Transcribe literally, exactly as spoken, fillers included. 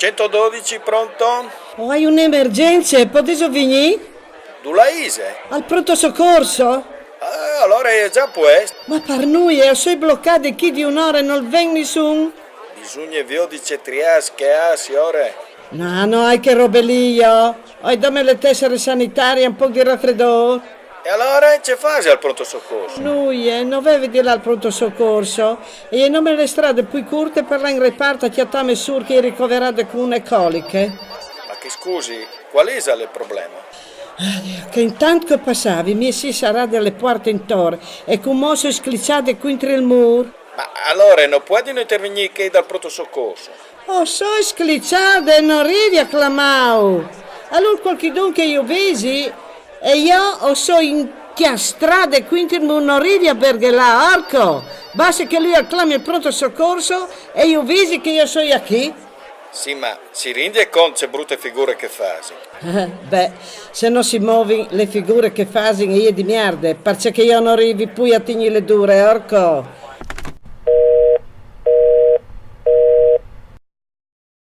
Centododici, pronto? Ho un'emergenza, potete venire? Dulà ise? Al pronto soccorso? Ah, alora xe già puest. Ma par nuie, o soi bloccade chi di un'ora e no vien nisun. Bisugne viodi ce trias che ha, siore. No, no, hai che robe lì, io. Oi, dome le tessere sanitarie, un poc di raffredor. E alora ce fasi al pronto soccorso? Nuie, no vevi di là al pronto soccorso. E no me le strade pui curte per là in reparto a chiattame sur che è ricoverade con une coliche. Ma che scusi, qual isal el problema? Che intant che pasavi mi si sarade le porte intor e cumò soi sclicciade contro il mur. Ma alora no puedino intervegnir chei dal pronto soccorso? O soi sclicciade e no rivi a clamau. Alora qualchidun che io visi e io o soi inchiastrade contro il mur, no rivi a berghelà, orco. Basta che lui al clami il pronto soccorso e io visi che io soi a chi. Sì, ma si rindi cont ce brute figure che fasi? Beh, se no si movin le figure che fasin e je di mierde, parcè che io no rivi pui a tignile dure, orco.